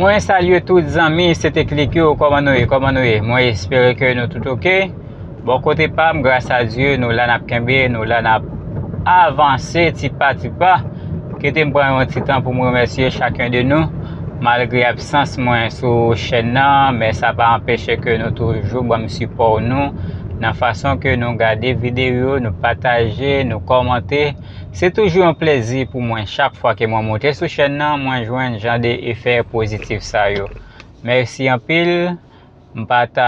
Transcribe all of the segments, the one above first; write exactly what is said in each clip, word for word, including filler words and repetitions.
Mwen salye tout zanmi, se te klik yo, kòman nou ye, kòman nou ye? Mwen espere ke nou tout oke. Bò kote pa m, gras a Dye, nou la n ap kenbe, nou la n ap avanse ti pa ti pa. Kite m pran yon ti tan pou m remèsye chakun de nou. Malgre absans mwen sou chèn nan, men sa pa anpeche ke nou toujou ban m sipò nou nan fason ke nou gade videyo, nou pataje, nou kòmante. Se toujou yon plezi pou mwen chak fwa ke mwen monte sou chèn nan, mwen jwenn jan de efè pozitif sa yo. Mèsi anpil. M pa ta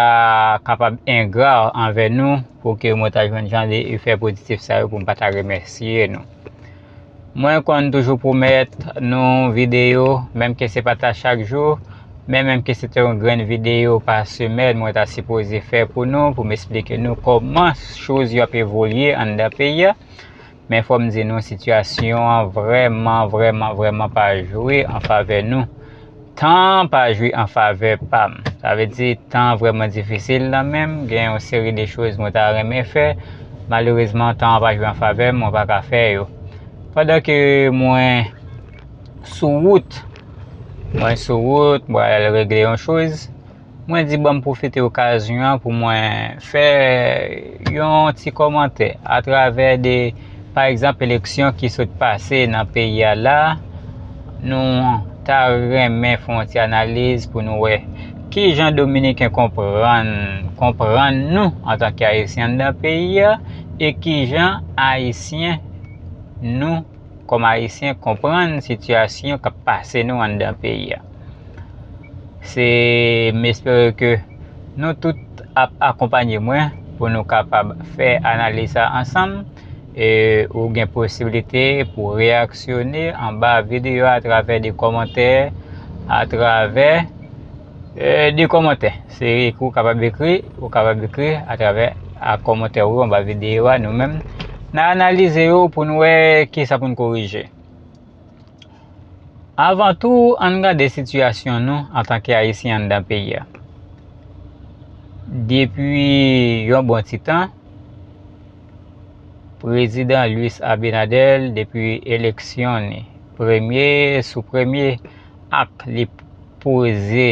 kapab engra anvè nou pou ke mwen ta jwenn jan de efè pozitif sa yo pou m pa ta remèsye nou. Mwen konn toujou pwomèt nou videyo, menm ke se pa ta chak jou, men menm ke se te yon grenn videyo pa semèn, mwen ta sipoze fè pou nou, pou m esplike nou kòman choz yo ap evolye anndan peyi a. Men fò m di nou, sitiyasyon an vrèman, vrèman, vrèman pa jwe an favè nou. Tan an pa jwe an favè pa m. Sa vle di, tan an vrèman difisil nan men m. Gen yon seri de choz mwen ta renmen fè. Malerezman, tan an pa jwe an favè m, mwen pa ka fè yo. Pandan ke mwen sou wout, mwen sou wout, mwen al regle yon choz. Mwen di, ban m pwofite okazyon an pou mwen fè yon ti kòmantè atravè de, pa egzanp, eleksyon ki sot pase nan peyi a la. Nou ta renmen fè yon ti analiz pou nou wè kijan Dominiken konprann, konprann nou antanke Ayisyen anndan peyi a, e kijan Ayisyen nou kòm Ayisyen konprann sitiyasyon k ap pase nou anndan peyi a. Se, m espere ke nou tout ap akonpanye mwen pou nou kapab fè analiz sa ansanm. E ou gen posiblite pou reyaksyone anba videyo a atravè de kòmantè, atravè, e, de kòmantè. Se ekri ou kapab ekri, ou kapab ekri atravè a kòmantè ou yo anba videyo a. Nou menm, n a analize yo pou nou wè kisa pou n korije. Avan tou, ann gade sitiyasyon nou antanke Ayisyen anndan peyi a. Depi yon bon ti tan, Prezidan Luis Abinader, depi eleksyon ni, premye sou premye ak li poze.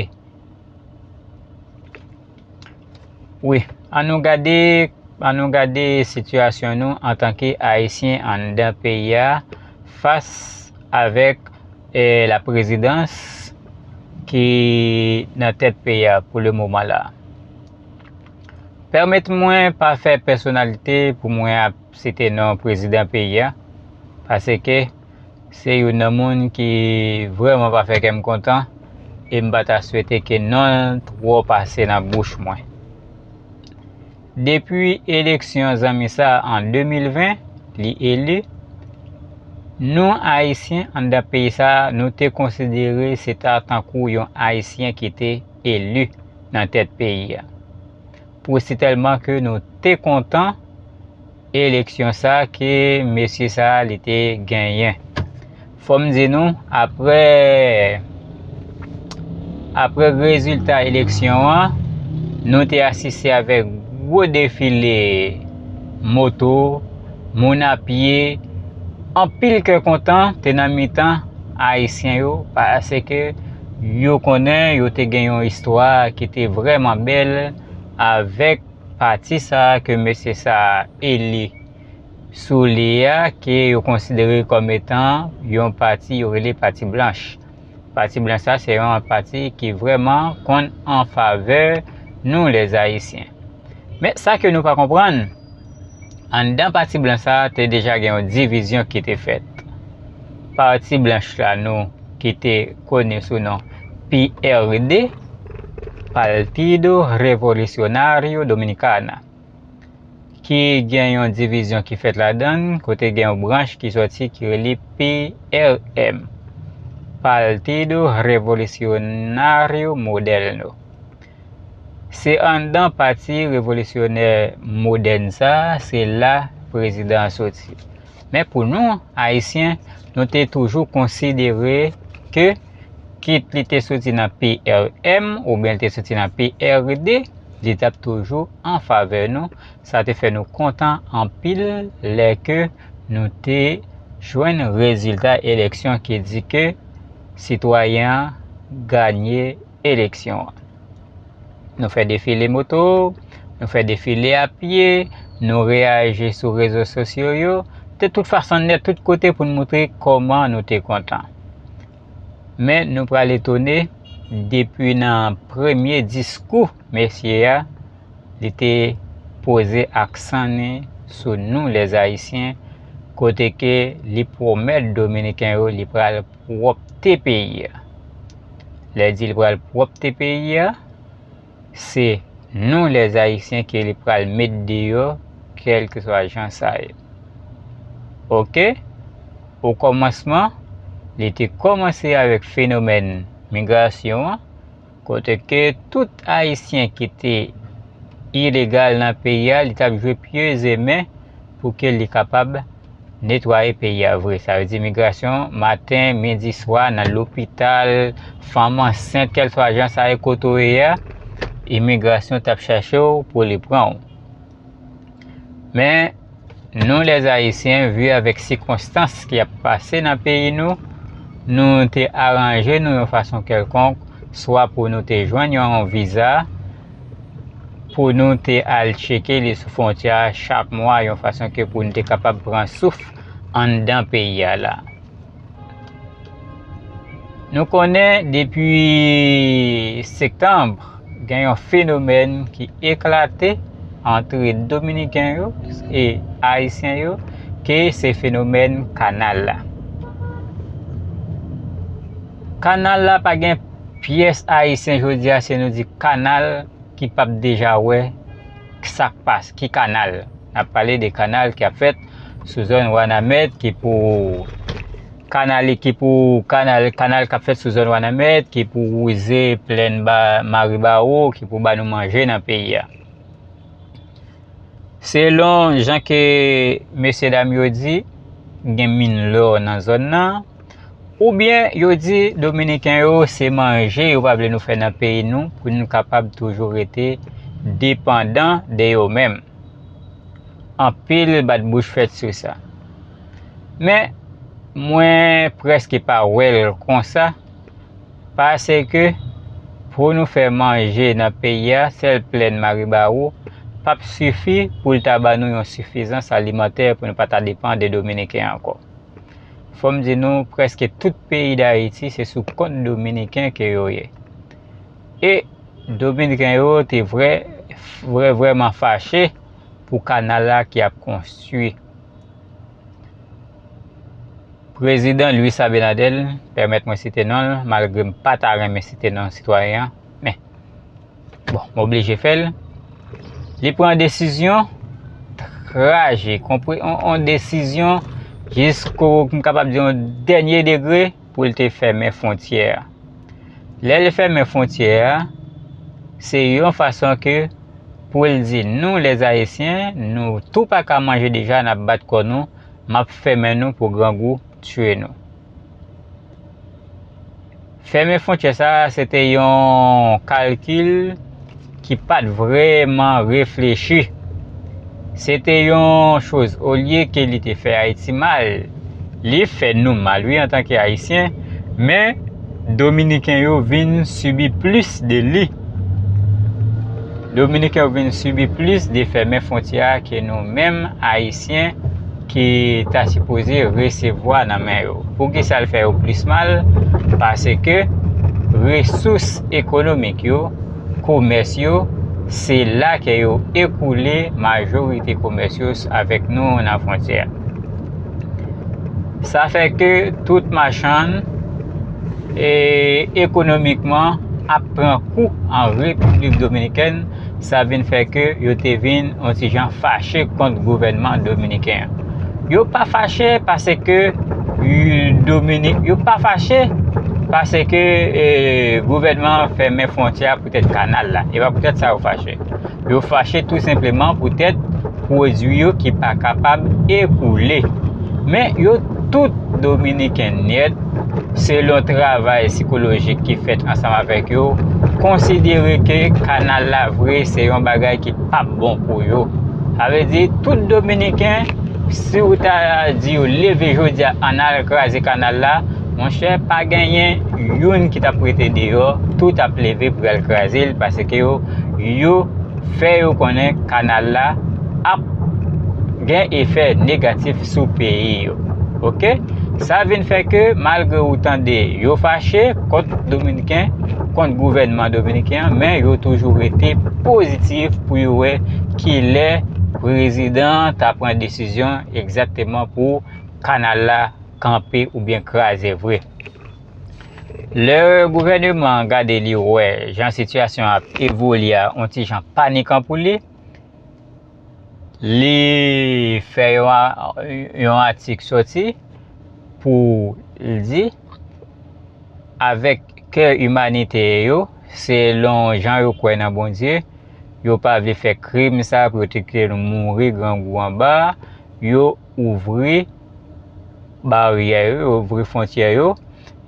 Wi, ann nou gade, ann nou gade sitiyasyon nou antanke Ayisyen anndan peyi a fas avèk, eh, la prezidans ki nan tèt peyi a pou le moman la. Pèmèt mwen pa fè pèsonalite pou mwen ap site non prezidan peyi a, paske se youn nan moun ki vrèman pa fè kè m kontan, e m pa ta swete ke non l twò pase nan bouch mwen. Depi eleksyon zanmi sa a an de mil ven, li eli, nou Ayisyen anndan peyi sa a, nou te konsidere se ta tankou yon Ayisyen ki te eli nan tèt peyi a. Pou sitèlman ke nou te kontan eleksyon sa a ke mesye sa a li te genyen. Fò m di nou, aprè, aprè rezilta eleksyon an, nou te asiste avèk gwo defile moto, moun a pye, anpil kè kontan te nan mitan Ayisyen yo, paske yo konnen yo te gen yon istwa ki te vrèman bèl avèk pati sa a ke mesye sa a eli sou li a, ke yo konsidere kòm etan yon pati yo rele Pati Blanch. Pati Blanch sa, se yon pati ki vrèman konn an favè nou, lèzayisyen. Men sa ke nou pa konprann, anndan Pati Blanch sa, te deja gen yon divizyon ki te fèt. Pati Blanch la nou ki te koni sou non P R D, Partido Revolucionario Dominicana, ki gen yon divizyon ki fèt ladan l, kote gen yon branch ki sòti ki rele P R M, Partido Revolucionario Moderno. Se anndan Pati Revolisyonè Modèn sa, se la prezidan an soti. Men pou nou, Ayisyen, nou te toujou konsidere ke kit li te soti nan P R M oubyen li te soti nan P R D, li t ap toujou an favè nou. Sa te fè nou kontan anpil lè ke nou te jwenn rezilta eleksyon ki di ke sitwayen an ganye eleksyon an. Nou fè defile moto, nou fè defile a pye, nou reyaji sou rezo sosyo yo. De tout fason, nèt tout kote pou n montre kòman nou te kontan. Men nou pral etone, depi nan premye diskou mesye a, li te poze aksan li sou nou, lèzayisyen, kote ke li pwomèt Dominiken yo li pral pwòpte peyi a. Lè di li pral pwòpte peyi a, se nou, lèzayisyen, ke li pral met deyò, kèlkeswa jan sa ye. Oke? Okòmansman, li te kòmanse avèk fenomèn migrasyon an, kote ke tout Ayisyen ki te ilegal nan peyi a, li t ap jwe pye e men pou ke li kapab netwaye peyi a vre. Sa vle di migrasyon, maten, midi, swa, nan lopital, fanm ansent, kèlkeswa jan sa ye kote w ye a, imigrasyon t ap chache w pou li pran w. Men, nou, lèzayisyen, vi avèk sikonstans ki ap pase nan peyi nou, nou te aranje nou yon fason kèlkonk, swa pou nou te jwenn yon viza, pou nou te al tcheke li sou fwontyè a chak mwa, yon fason ke pou nou te kapab pran souf anndan peyi a la. Nou konnen depi septanm, gen yon fenomèn ki eklate antre Dominiken yo e Ayisyen yo, ke se fenomèn kanal la. Kanal la pa gen pyès Ayisyen jodi a, si nou di kanal, ki p ap deja wè sa k pase, ki kanal. N ap pale de kanal ki ap fèt sou zòn Wanament, ki pou kanal, ki pou kanal, kanal k ap fèt sou zòn Wanament, ki pou wouze plèn ba, Maribawo, ki pou ba nou manje nan peyi a. Selon jan ke mesye dam yo di, gen min lò nan zòn nan, oubyen yo di Dominiken yo se manje yo pa vle nou fè nan peyi nou pou nou kapab toujou rete depandan de yo menm. Anpil bat bouch fèt sou sa. Men, mwen prèske pa wè l konsa, paske pou nou fè manje nan peyi a, sèl plèn Maribawo p ap sifi pou l ta ban nou yon sifizans alimantè pou nou pa ta depann de Dominiken ankò. Fò m di nou, prèske tout peyi Dayiti, se sou kont Dominiken ke yo ye. E Dominiken yo te vrè, vrè, vrèman fache pou kanal la ki ap konstwi. Prezidan Luis Abinader, pèmèt mwen site non l, malgre m pa ta renmen site non sitwayen an, men, bon, m oblije fè l. Li pran desizyon trajik, on, on, on desizyon jisko, m kapab di, yon dènye degre pou l te fèmen fwontyè a. Lè l fèmen fwontyè a, se yon fason ke pou l di nou, lèzayisyen, nou tou pa ka manje deja, n ap bat kò nou, m ap fèmen nou pou grangou tye nou. Fèmen fwontyè sa a, se te yon kalkil ki pa t vrèman reflechi. Se te yon choz, olye ke li te fè Ayiti mal, li fè nou mal, wi, antanke Ayisyen, men Dominiken yo vin sibi plis de li. Dominiken yo vin sibi plis de fèmen fwontyè a ke nou menm Ayisyen ki ta sipoze resevwa nan men yo. Poukisa l fè yo plis mal? Paske resous ekonomik yo, komès yo, se la ke yo ekoule majorite komès yo avèk nou nan fwontyè a. Sa fè ke tout machann e ekonomikman ap pran kou an Repiblik Dominikèn, sa vin fè ke yo te vin yon ti jan fache kont gouvènman dominiken an. Yo pa fache paske, e, Domini-, yo pa fache paske, e, gouvènman an fèmen fwontyè a poutèt kanal la. E pa poutèt sa yo fache. Yo fache tou senpleman poutèt pwodui yo ki pa kapab ekoule. Men yo tout dominiken nèt, selon travay sikolojik ki fèt ansanm avèk yo, konsidere ke kanal la vre se yon bagay ki p ap bon pou yo. Sa vle di, tout dominiken, si w ta di yo leve jodi a, ann al kraze kanal la, Monchè, pa genyen youn ki t ap rete deyò, tout ap leve pou y al kraze l, paske yo, yo fè yo konnen kanal la ap gen efè negatif sou peyi yo. Oke? Sa vin fè ke malgre ou tande yo fache kont Dominiken, kont gouvènman dominiken an, men yo toujou rete pozitif pou yo wè kilè prezidan an ta pran desizyon egzakteman pou kanal la kanpe oubyen kraze vre. Lè gouvènman an gade, li wè jan sitiyasyon an ap evolye a, yon ti jan panikan pou li, li fè yon a-, yon atik sòti pou l di, avèk kè imanitè yo, selon jan yo kwè nan Bondye, yo pa vle fè krim sa pou yo te kite nou mouri grangou anba, yo ouvri baryè yo, yo ouvri fwontyè yo,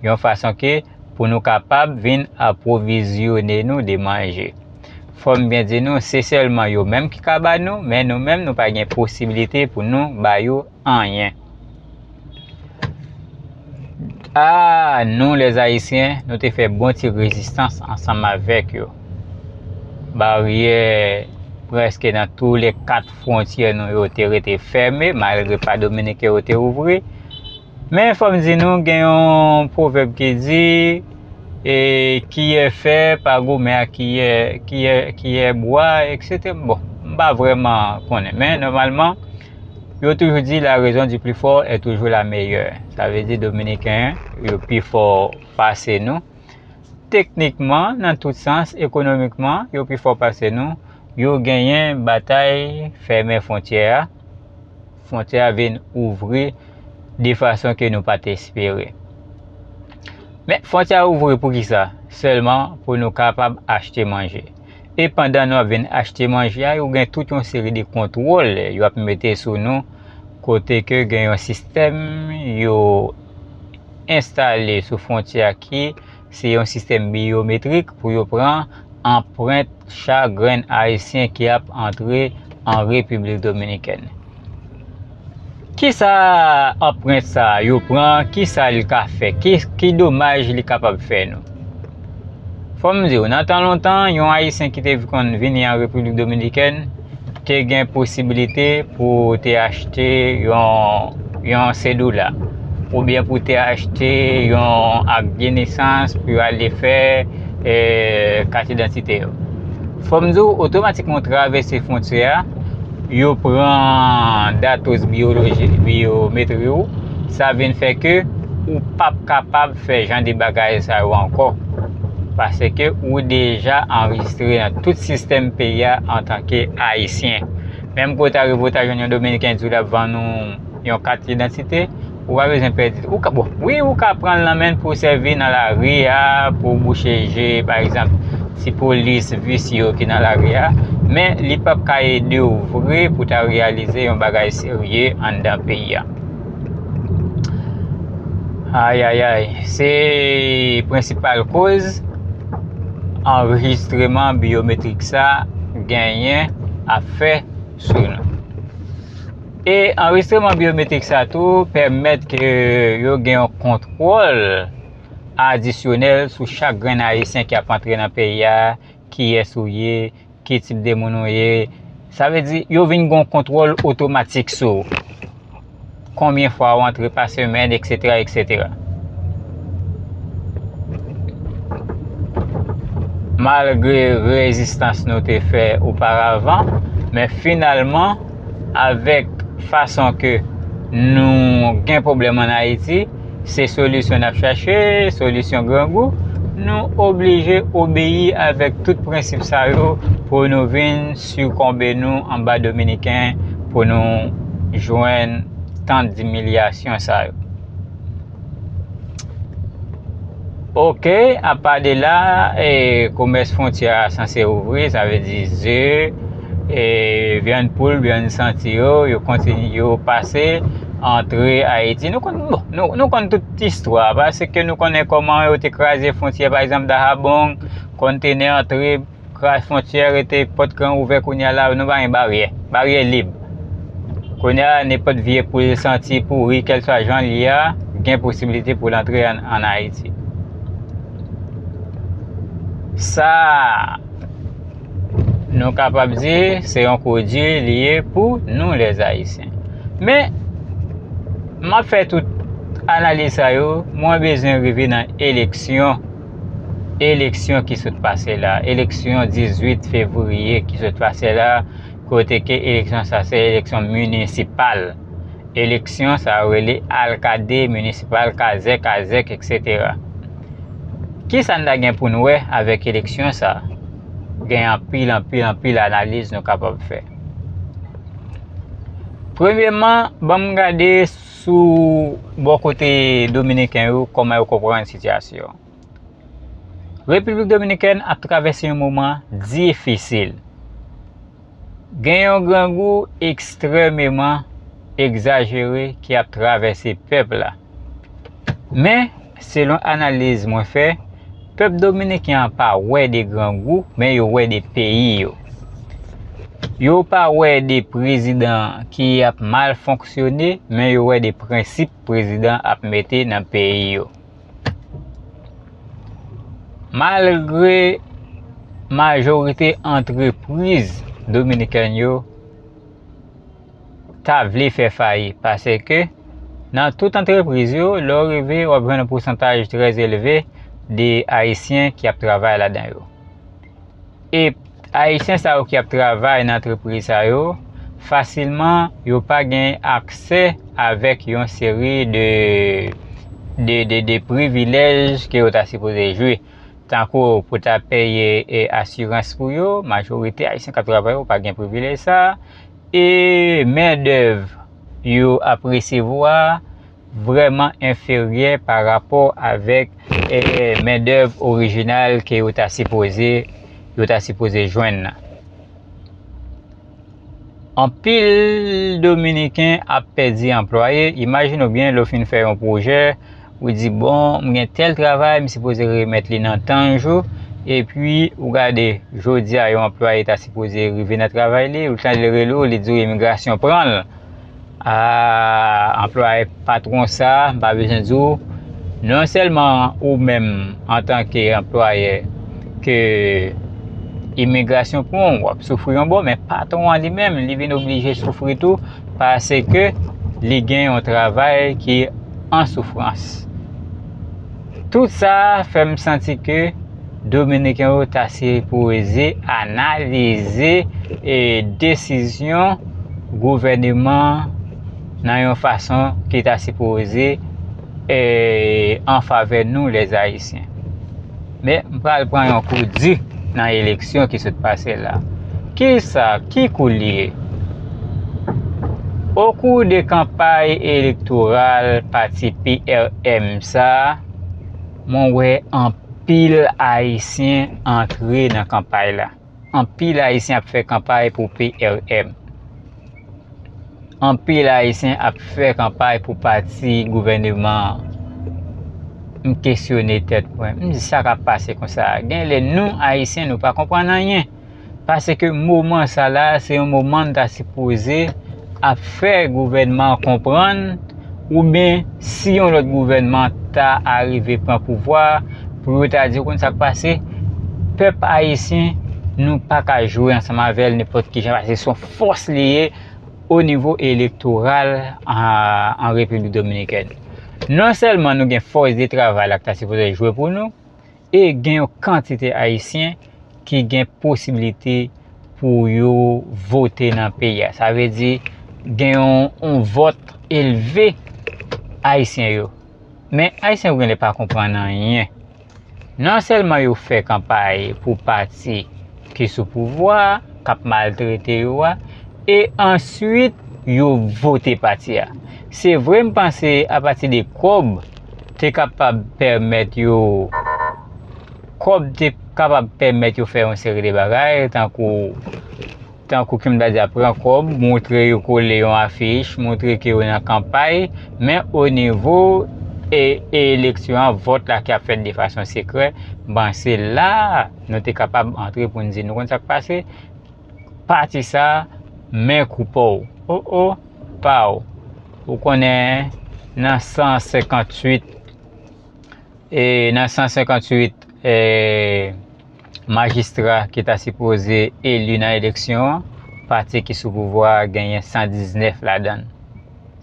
yon fason ke pou nou kapab vin apwovizyone nou de manje. Fò m byen di nou, se sèlman yo menm ki ka ba nou, men nou menm, nou pa gen posiblite pou nou ba yo anyen. A, nou, lèzayisyen, nou te fè bon ti rezistans ansanm avèk yo. Baryè prèske nan tou le kat fwontyè nou yo te rete fèmen, malgre pa dominiken yo te ouvri. Men fò m di nou, gen yon pwovèb ki di, e, kiyè fè pa goumen ak kiyè, kiyè, kiyè bwa, etsetera. Bon, m pa vrèman konnen, men nòmalman, yo toujou di la raison du plus fort est toujours la meilleure. Sa vle di dominiken yo pi fò pase nou. Teknikman, nan tout sans, ekonomikman, yo pi fò pase nou. Yo genyen batay fèmen fwontyè a. Fwontyè a vin ouvri de fason ke nou pa t espere. Men fwontyè a ouvri pou ki sa? Sèlman pou nou kapab achte manje. E pandan nou ap vin achte manje a, yo gen tout yon seri de kontwòl yo ap mete sou nou, kote ke gen yon sistèm yo enstale sou fwontyè a ki se yon sistèm biyometrik pou yo pran anprent chak grenn Ayisyen ki ap antre an Repiblik Dominikèn. Kisa anprent sa a yo pran? Kisa l ka fè? Ki, ki domaj li kapab fè nou? Fò m di w, nan tan lontan, yon Ayisyen ki te konn vini an Repiblik Dominikèn te gen posiblite pou te achte yon, yon sedoula, oubyen pou te achte yon ak de nesans pou yo ale fè, eh, kat idantite yo. Fò m di w, otomatikman w travèse fwontyè a, yo pran datos biyoloji, biyometri w, sa vin fè ke ou p ap kapab fè jan de bagay sa yo ankò. Paske ou deja anrejistre nan tout sistèm peyi a antanke Ayisyen. Menm ke w ta rive w ta jwenn yon Dominiken di w l ap vann ou yon kat idantite, ou pa bezwen pèdi. Ou ka, bon, wi, ou ka pran l nan men l pou w sèvi nan lari a, pou w bouche je, pa egzanp, ti polis visye yo ki nan lari a, men li p ap ka ede w vre pou w ta reyalize yon bagay serye anndan peyi a. Ayayay, se prensipal koz anrejistreman biyometrik sa genyen ap fè sou nou. E anrejistreman biyometrik sa tou pèmèt ke yo gen yon kontwòl adisyonèl sou chak grenn Ayisyen ki ap antre nan peyi a, kiyès ou ye, ki tip de moun ou ye. Sa vle di, yo vin gen yon kontwòl otomatik sou ou. Konbyen fwa w antre pa semèn, etsetera, etsetera. Malgre rezistans nou te fè oparavan, men finalman, avèk fason ke nou gen pwoblèm ann Ayiti, se solisyon n ap chache, solisyon grangou. Nou oblije obeyi avèk tout prensip sa yo pou nou vin sikonbe nou anba Dominiken, pou nou jwenn tan dimilyasyon sa yo. Oke, apa de la, e, komès fwontyè a sanse ouvri, sa vle di ze, e, vyann poul, vyann santi yo, yo kontinye, yo pase, antre Ayiti. Nou konn, bon, nou, nou konn tout istwa, paske nou konnen kòman yo te kraze fwontyè, pa egzanp, Dahabong, konn te ne antre, kraze fwontyè, rete pòt gran ouvè, kounye a la, nou pa gen baryè, baryè lib. Kounye a, nenpòt vye poul santi pouri, kèlswa jan l ye a, gen posiblite pou l antre ann, ann Ayiti. Sa, nou kapab di se yon kou di li ye pou nou, lèzayisyen. Men, m ap fè tout analiz sa yo, mwen bezwen rive nan eleksyon, eleksyon ki sot pase la, eleksyon dizuit fevriye ki sot pase la, kote ke eleksyon sa se eleksyon minisipal. Eleksyon sa yo rele alkade minisipal, kazèk, kazèk, etsetera. Kisa n ta gen pou n wè avèk eleksyon sa? Gen anpil, anpil, anpil analiz nou kapab fè. Premyèman, ban m gade sou bò kote dominiken yo, kòman yo konprann sitiyasyon. Repiblik Dominikèn ap travèse yon moman difisil. Gen yon grangou ekstrèmeman egzajere ki ap travèse pèp la. Men, selon analiz mwen fè, pèp dominiken an pa wè de grangou, men yo wè de peyi yo. Yo pa wè de prezidan ki ap mal fonksyone, men yo wè de prensip prezidan ap mete nan peyi yo. Malgre majorite antrepriz dominikèn yo ta vle fè fayit, paske nan tout antrepriz yo, lè w rive, w ap jwenn yon pousantaj trè elve de Ayisyen ki ap travay ladan yo. E Ayisyen sa yo ki ap travay nan antrepriz sa yo, fasilman, yo pa gen aksè avèk yon seri de, de, de, de privilèj ke yo ta sipoze jwi. Tankou pou ta peye, e, asirans pou yo, majorite Ayisyen k ap travay yo pa gen privilèj sa. E mendèv yo ap resevwa vrèman enferyè pa rapò avèk, e, mendèv orijinal ke yo ta sipoze, yo ta sipoze jwenn nan. Anpil Dominiken ap pèdi anplwaye. Imajine w byen, lè w fin fè yon pwojè, ou di, "Bon, m gen tèl travay, m sipoze remèt li nan tan jou." Epi, ou gade, jodi a, yon anplwaye ta sipoze rive nan travay li, ou tande l rele w, li di w imigrasyon pran l. A, anplwaye, patwon sa, m pa bezwen di w, non sèlman ou menm, antanke anplwayè, ke imigrasyon pran w, w ap soufri yon bò, men patwon an li menm, li vin oblije soufri tou, paske li gen yon travay ki an soufrans. Tout sa fè m santi ke Dominiken yo ta sipoze analize, e, desizyon gouvèneman nan yon fason ki ta sipoze, e, an favè nou, lèzayisyen. Men, m pral pran yon kou di nan eleksyon ki sot pase la. Kisa, ki kou l ye? Okou de kanpay elektoral pati P R M sa, mwen wè anpil Ayisyen antre nan kanpay la. Anpil Ayisyen ap fè kanpay pou P R M. Anpil Ayisyen ap fè kanpay pou pati gouvèneman an. M kesyone tèt mwen. M di, "Sa k ap pase konsa a?" Gen lè nou, Ayisyen, nou pa konprann anyen. Paske moman sa la, se yon moman n ta sipoze ap fè gouvènman an konprann, oubyen si yon lòt gouvènman ta arive pran pouvwa, pou yo ta di, "Ou konn sa k pase? Pèp ayisyen, nou pa ka jwe ansanm avè l nenpòt ki jan, paske se yon fòs li ye o nivo elektoral an, an Repiblik Dominikèn." Non sèlman nou gen fòs de travay la ki ta sipoze jwe pou nou, e gen yon kantite Ayisyen ki gen posiblite pou yo vote nan peyi a. Sa vle di, gen yon, yon vòt elve Ayisyen yo. Men, Ayisyen yo genlè pa konprann anyen. Non sèlman yo fè kanpay pou pati ki sou pouvwa a, k ap maltrete yo a, e answit yo vote pati a. Se vre, m panse apati de kòb te kapab pèmèt yo, kòb te kapab pèmèt yo fè yon seri de bagay, tankou, tankou ki m ta di a, pran kòb, montre yo kole yon afich, montre ke yo nan kanpay, men o nivo e, e eleksyon an, vòt la ki ap fèt de fason sekrè, m panse la, nou te kapab antre pou n di, "Nou konn sa k pase? Pati sa, men kou pa w." O, o, pa w. Ou konnen, Nan san senkanntuit, e nan san senkanntuit, e, majistra ki ta sipoze eli nan eleksyon an, pati ki sou pouvwa a genyen san diznèf ladan l.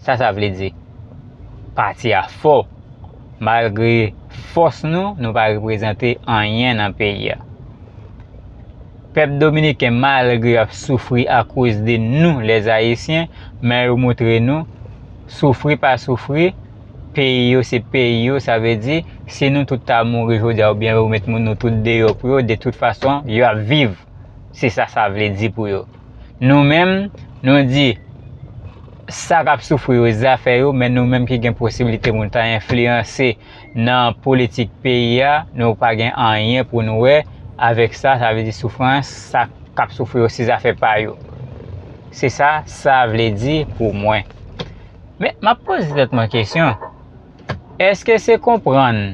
Sa sa vle di? Pati a fò. Malgre fòs nou, nou pa reprezante anyen nan peyi a. Pèp dominiken, malgre y ap soufri akoz de nou, lèzayisyen, men yo montre nou, soufri pa soufri, peyi yo se peyi yo, sa vle di, si nou tout ta mouri jodi a oubyen yo met moun nou tout deyò pou yo, de tout fason, yo ap viv. Se sa sa vle di pou yo. Nou menm, nou di, sa k ap soufri yo, zafè yo, men nou menm ki gen posiblite pou nou ta enfliyanse nan politik peyi a, nou pa gen anyen pou nou wè avèk sa, sa vle di soufrans, sa k ap soufri yo, se zafè pa yo. Se sa, sa vle di pou mwen. Men, m ap poze tèt mwen kesyon, èske se konprann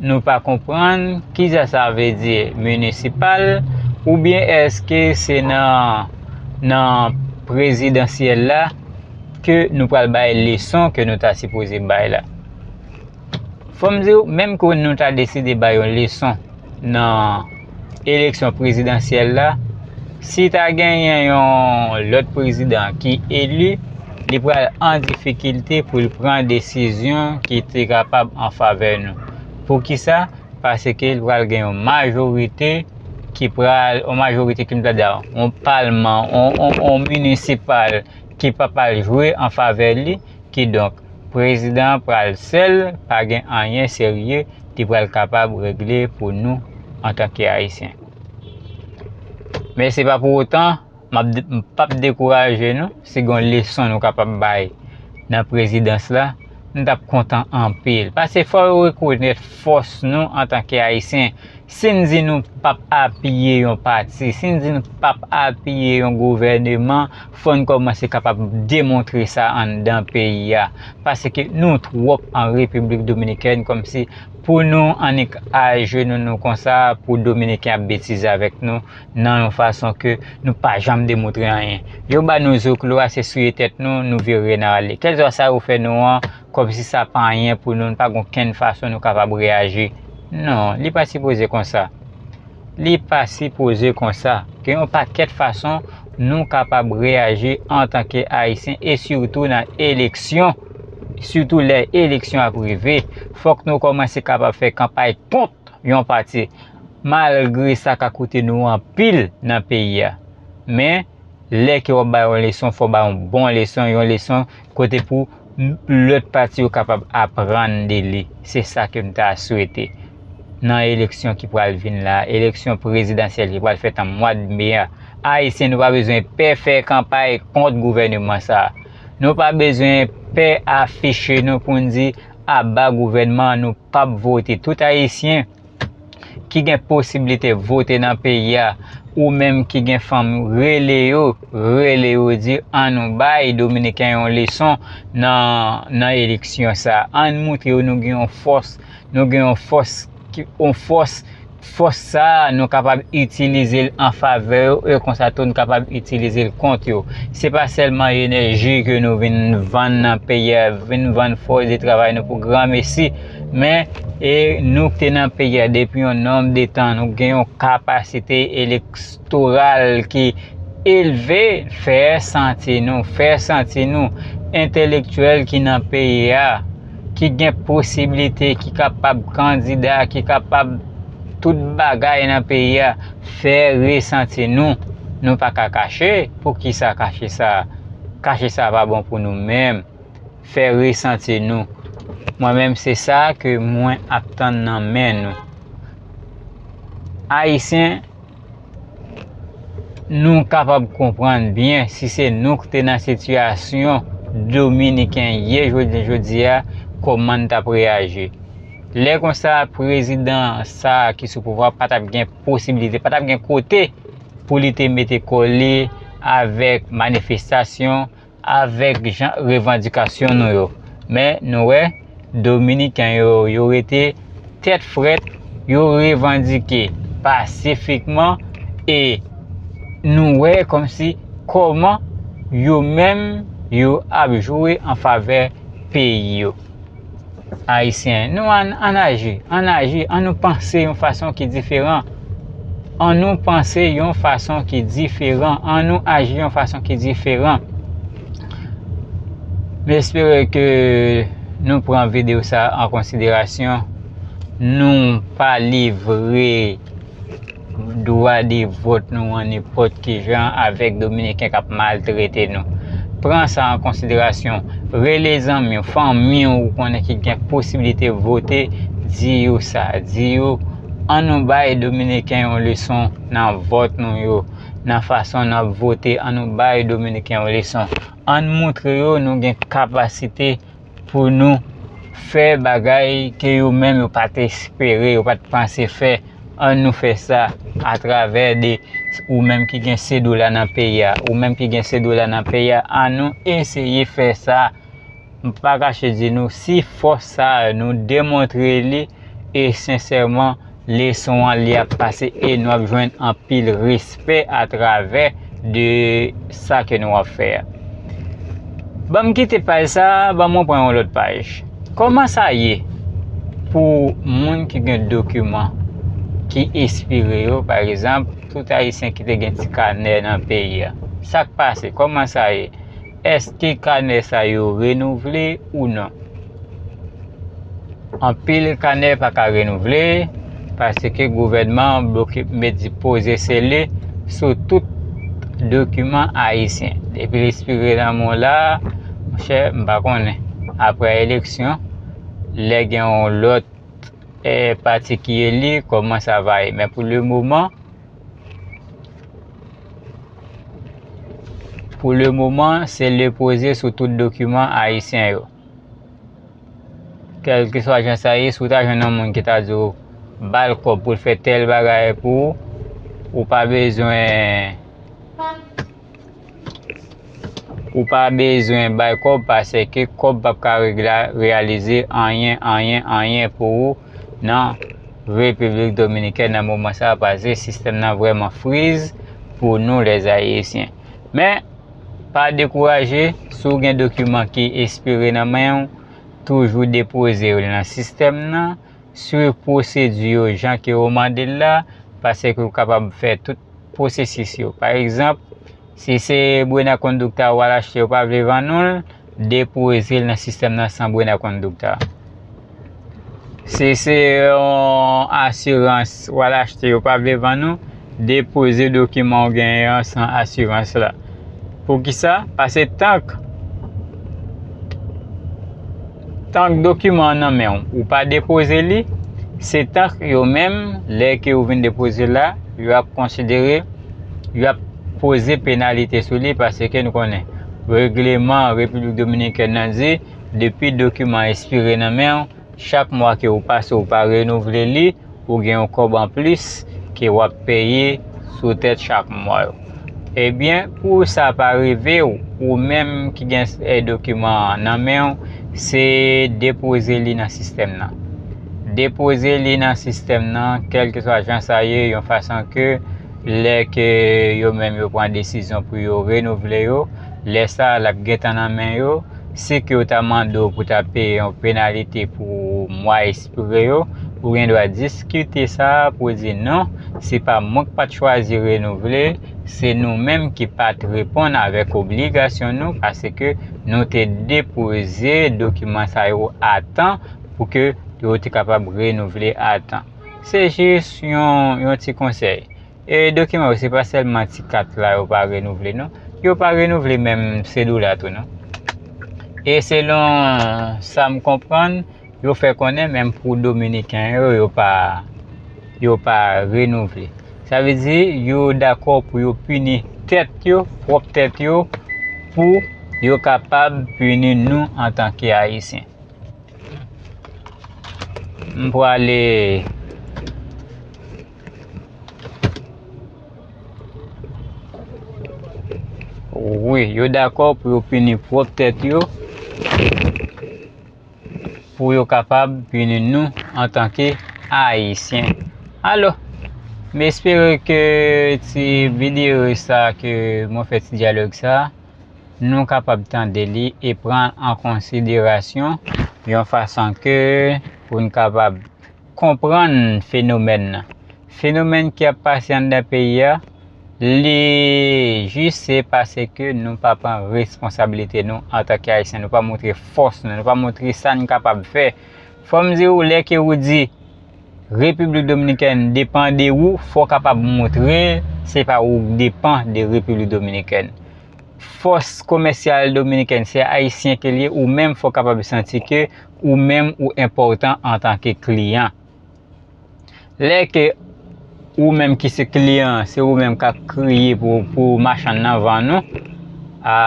nou pa konprann kisa sa vle di minisipal, oubyen èske se nan, nan prezidansyèl la ke nou pral bay leson ke nou ta sipoze bay la? Fò m di w, menm ke nou ta deside bay yon leson nan eleksyon prezidansyèl la, si ta genyen yon lòt prezidan ki eli, li pral an difikilte pou l pran desizyon ki te kapab an favè nou. Poukisa? Paske l pral gen yon majorite ki pral, yon majorite ki m ta di a, yon palman, yon, yon, yon minisipal ki pa pral jwe an favè li, kidonk, prezidan an pral sèl, pa gen anyen serye li pral kapab regle pou nou antanke Ayisyen. Men se pa pou otan, m ap de-, m p ap dekouraje nou, si gen yon leson nou kapab bay nan prezidans la, m t ap kontan anpil. Paske fò yo rekonèt fòs nou antanke Ayisyen. Si n di nou p ap apiye yon pati, si n di nou p ap apiye yon gouvèneman, fò n kòmanse kapab demontre sa anndan peyi a. Paske nou twòp an Repiblik Dominikèn, kòmsi pou nou annik ajenou nou konsa, pou Dominiken ap betize avèk nou nan yon fason ke nou pa janm demontre anyen. Yo ba nou zoklo a, se souye tèt nou, nou vire n ale. Kèlswa sa yo fè nou an, kòmsi sa pa anyen pou nou, n pa gen okenn fason nou kapab reyaji. Non, li pa sipoze konsa. Li pa sipoze konsa. Gen yon pakèt fason nou kapab reyaji antanke Ayisyen e sitou nan eleksyon. Sitou lè eleksyon ap rive, fòk nou kòmanse kapab fè kanpay kont yon pati, malgre sa ka koute nou anpil nan peyi a. Men, lè ke w ap bay yon leson, fò w bay yon bon leson, yon leson kote pou m-, lòt pati yo kapab aprann de li. Se sa ke m ta swete. Nan eleksyon ki pral vin la, eleksyon prezidansyèl ki pral fèt an mwa de me a, Ayisyen, nou pa bezwen pè fè kanpay kont gouvèneman sa a. Nou pa bezwen pè afiche nou pou n di aba gouvènman an, nou p ap vote. Tout Ayisyen ki gen posiblite vote nan peyi a, ou menm ki gen fanm, rele yo, rele yo, di, ann nou bay Dominiken yon leson nan, nan eleksyon sa a. Ann moutre yo nou gen yon fòs, nou gen yon fòs ki, yon fòs, fòs sa a, nou kapab itilize l an favè yo, e konsa tou nou kapab itilize l kont yo. Se pa sèlman enèji ke nou vin vann nan peyi a, vin vann fòs de travay nou pou granmesi, men, e nou k te nan peyi a depi yon nonb de tan, nou gen yon kapasite elektoral ki elve, fè santi nou, fè santi nou, entelektyèl ki nan peyi a, ki gen posiblite, ki kapab kandida, ki kapab tout bagay nan peyi a, fè resanti nou. Nou pa ka kache. Poukisa kache sa? Kache sa pa bon pou nou menm. Fè resanti nou. Mwen menm, se sa ke mwen ap tann nan men nou. Ayisyen, nou kapab konprann byen, si se nou ki te nan sitiyasyon Dominiken ye jodi, jodi a, kòman n t ap reyaji. Lè konsa, prezidan sa a ki sou pouvwa pa t ap gen posiblite, pa t ap gen kote pou li te mete kò li avèk manifestasyon, avèk jan revandikasyon nou yo. Men nou wè, Dominiken yo, yo rete tèt frèt, yo revandike pasifikman, e nou wè kòmsi kòman yo menm yo ap jwe an favè peyi yo. Ayisyen, nou ann, ann aji, ann aji, ann nou panse yon fason ki diferan. Ann nou panse yon fason ki diferan, ann nou aji yon fason ki diferan. M espere ke nou pran videyo sa an konsiderasyon. Nou pa livre dwa de vòt nou an nenpòt ki jan avèk Dominiken k ap maltrete nou. Pran sa an konsiderasyon. Rele zanmi w, fanmi w ou konnen ki gen posiblite vote, di yo sa. Di yo, ann nou bay Dominiken yon leson nan vòt nou yo, nan fason n ap vote, ann nou bay Dominiken yon leson. Ann moutre yo nou gen kapasite pou nou fè bagay ke yo menm yo pa t espere, yo pa t panse fè. Ann nou fè sa atravè de ou menm ki gen se dola nan peyi a, ou menm ki gen se dola nan peyi a, ann nou eseye fè sa. M pa kache di nou, si fòs sa a nou demontre li, e sensèman, leson an li ap pase e nou ap jwenn anpil respè atravè de sa ke nou ap fè a. Ban m kite paj sa a, ban mwen pran yon lòt paj. Kòman sa ye pou moun ki gen dokiman ki espire yo, pa egzanp, tout Ayisyen ki te gen ti kanè nan peyi a? Sa k pase? Kòman sa ye? Èske kanè sa yo renouvle ou non? Anpil kanè pa ka renouvle paske gouvènman an bloke, met poze sele sou tout dokiman ayisyen. Depi l espire nan men w la, monchè, m pa konnen. Apre eleksyon, lè gen yon lòt, eh, pati ki eli, kòman sa va ye. Men pou le moman, pou le moman, sele poze sou tout dokiman ayisyen yo. Kèlkeswa jan sa ye, si w ta jwenn yon moun ki ta di w ba l kòb pou l fè tèl bagay pou ou, ou pa bezwen, ou pa bezwen bay kòb, paske kòb p ap ka regla-, reyalize anyen, anyen, anyen pou ou nan Repiblik Dominikèn nan moman sa a, paske sistèm nan vrèman friz pou nou, lèzayisyen. Men, pa dekouraje, si w gen dokiman ki espire nan men w, toujou depoze yo nan sistèm nan, swiv pwosedi yo jan ke yo mande l la, paske w kapab fè tout pwosesis yo. Pa egzanp, si se buena conducta w al achte, yo pa vle vann ou l, depoze l nan sistèm nan san buena conducta. Si se yon asirans w al achte, yo pa vle vann ou, depoze dokiman w genyen an san asirans la. Poukisa? Paske tank, tank dokiman an nan men w, ou pa depoze li, se tank yo menm, lè ke ou vin depoze l la, yo ap konsidere, yo ap poze penalite sou li, paske nou konnen regleman Repiblik Dominikèn nan di, depi dokiman an espire nan men w, chak mwa ke ou pase ou pa renouvle li, ou gen yon kòb anplis ke w ap peye sou tèt chak mwa yo. Ebyen, pou sa pa rive w, ou menm ki gen, eh, dokiman an nan men w, se depoze li nan sistèm nan. Depoze li nan sistèm nan, kèlkeswa jan sa ye, yon fason ke lè ke yo menm yo pran desizyon pou yo renouvle yo, lè sa a l ap gentan nan men yo, si ke yo ta mande w pou ta peye yon penalite pou mwa espire yo, ou gen dwa diskite sa pou di non, se pa mwen k pa t chwazi renouvle, se nou menm ki pa t reponn avèk obligasyon nou, paske nou te depoze dokiman sa yo a tan pou ke yo te kapab renouvle a tan. Se jis yon, yon ti konsèy. E dokiman yo, se pa sèlman ti kat la yo pa renouvle, non. Yo pa renouvle menm sedola tou, non. E selon sa m konprann, yo fè konnen menm pou Dominiken yo, yo pa, yo pa renouvle. Sa vle di, yo dakò pou yo pini tèt yo, pwòp tèt yo, pou yo kapab pini nou antanke Ayisyen. M prale. Wi, yo dakò pou yo pini pwòp tèt yo, pou yo kapab pini nou antanke Ayisyen. Alò, m espere ke ti videyo sa ke mwen fè, ti dyalòg sa, nou kapab tande li e pran an konsiderasyon yon fason ke pou n kapab konprann fenomèn nan. Fenomèn ki ap pase anndan peyi a, li jis se paske nou pa pran responsabilite nou antanke Ayisyen, nou pa montre fòs nou, nou pa montre sa n kapab fè. Fò m di w, lè ke ou di Repiblik Dominikèn depann de ou, fò w kapab montre se pa ou k depann de Repiblik Dominikèn. Fòs komèsyal dominikèn, se Ayisyen ke l ye, ou menm fò w kapab santi ke ou menm ou enpòtan antanke kliyan. Lè ke ou menm ki se kliyan, se ou menm k ap kriye pou, pou machann nan vann ou, a,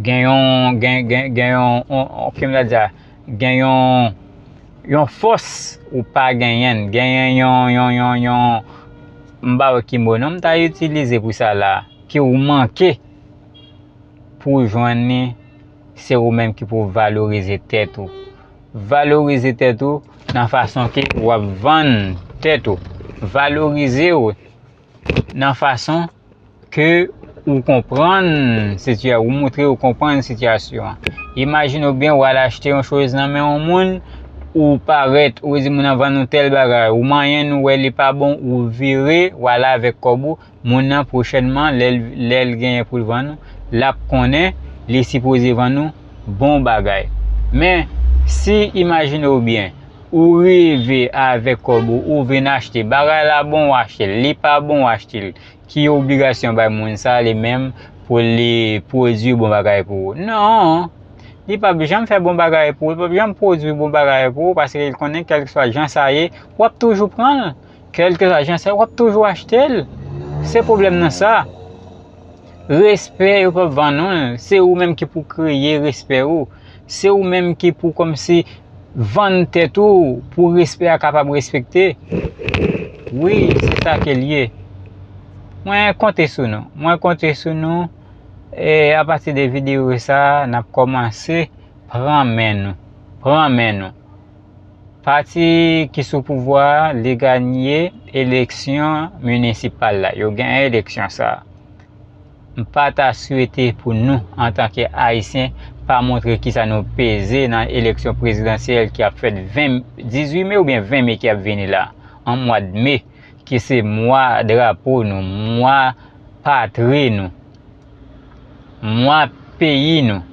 gen yon, gen, gen, gen yon, on, on, kòman m ta di sa, gen yon, yon fòs ou pa genyen, genyen yon, yon, yon, yon, m pa wè ki mo non m ta itilize pou sa la, ke ou manke pou w jwenn li, se ou menm ki pou valorize tèt ou. Valorize tèt ou nan fason ke w ap vann tèt ou. Valorize w nan fason ke ou konprann sitiyasyon, ou montre ou konprann sitiyasyon an. Imajine w byen, w al achte yon choz nan men yon moun, ou parèt, ou di moun nan vann ou tèl bagay, ou manyen l, ou wè li pa bon, ou vire, w ale avèk kòb ou, moun nan pwochènman, lè l, lè l genyen pou l vann ou, l ap konnen li sipoze vann ou bon bagay. Men, si, imajine w byen, ou rive avèk kòb ou, ou vin achte, bagay la bon, w achte l, li pa bon, w achte l. Ki obligasyon bay moun sa li menm pou li pwodui bon bagay pou ou? Non. Li p ap janm fè bon bagay pou ou, li p ap janm pwodui bon bagay pou ou, paske li konnen kèlkeswa jan sa ye, w ap toujou pran l. Kèlkeswa jan sa ye, w ap toujou achte l. Se pwoblèm nan sa. Respè, yo p ap vann ou l. Se ou menm ki pou kreye respè ou. Se ou menm ki pou kòmsi vann tèt ou pou respè a kapab respekte. Wi, se sa ke l ye. Mwen konte sou nou. Mwen konte sou nou. E apati de videyo sa, n ap kòmanse pran men nou. Pran men nou. Pati ki sou pouvwa a, li ganye eleksyon minisipal la. Yo genyen eleksyon sa a. M pa ta swete pou nou, antanke Ayisyen, pa montre kisa nou peze nan eleksyon prezidansyèl ki ap fèt ven, dizuit me oubyen ven me ki ap vini la, an mwa d me, ki se mwa drapo nou, mwa patri nou, mwa peyi nou.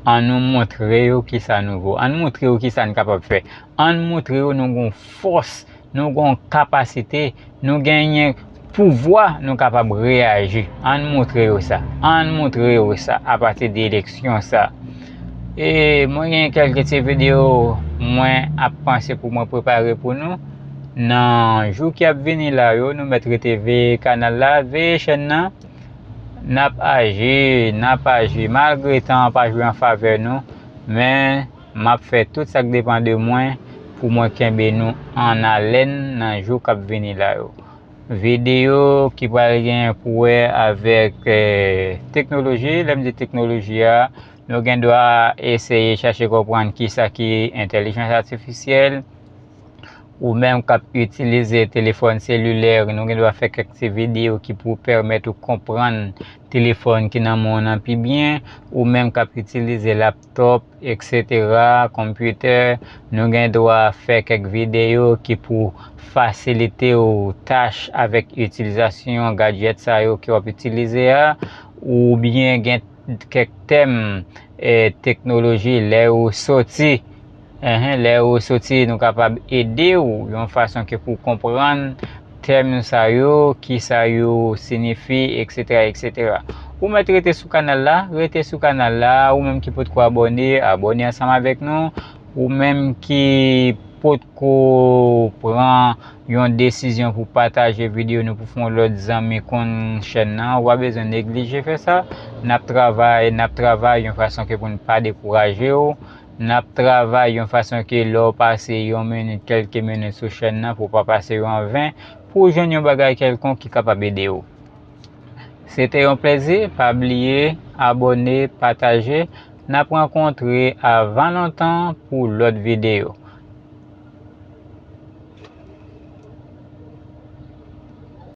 Ann nou montre yo kisa nou vo. Ann montre yo kisa n kapab fè. Ann montre yo nou gon fòs, nou gon kapasite, nou genyen pouvwa, nou kapab reyaji. Ann montre yo sa. Ann montre yo sa apati de eleksyon sa. E mwen gen kèlke ti videyo mwen ap panse pou mwen prepare pou nou. Nan jou ki ap vini la yo, nou mèt rete veye kanal la, veye chèn nan. N ap aji, n ap aji, malgre tan an pa jwe an favè nou, men m ap fè tout sa k depann de mwen pou mwen kenbe nou an alèn nan jou k ap vini la yo. Videyo ki pral gen pou wè avèk, eh, teknoloji, lè m di teknoloji a, nou gen dwa eseye chache konprann kisa ki entèlijans atifisyèl, ou menm k ap itilize telefòn selilè, nou gen dwa fè kèk ti videyo ki pou pèmèt ou konprann telefòn ki nan men w nan pi byen, ou menm k ap itilize laptòp, etsetera, konpitè, nou gen dwa fè kèk videyo ki pou fasilite w tach avèk itilizasyon gadjèt sa yo ke w ap itilize a, oubyen gen kèk tèm, eh, teknoloji lè yo soti. Enhen, lè yo soti, nou kapab ede w yon fason ke pou w konprann tèm sa yo, kisa yo sinyifi, etsetera, etsetera. Ou mèt rete sou kanal la, rete sou kanal la, ou menm ki potko abòne, abòne ansanm avèk nou, ou menm ki potko pran yon desizyon pou pataje videyo nou pou fè yon lòt zanmi konn chèn nan, ou pa bezwen neglije fè sa. N ap travay, n ap travay yon fason ke pou n pa dekouraje w. N ap travay yon fason ke lè w pase yon minit, kèlke minit sou chèn nan, pou w pa pase yo an ven, pou w jwenn yon bagay kèlkonk ki kapab ede w. Se te yon plezi, pa bliye abòne, pataje. N ap rankontre avan lontan pou lòt videyo.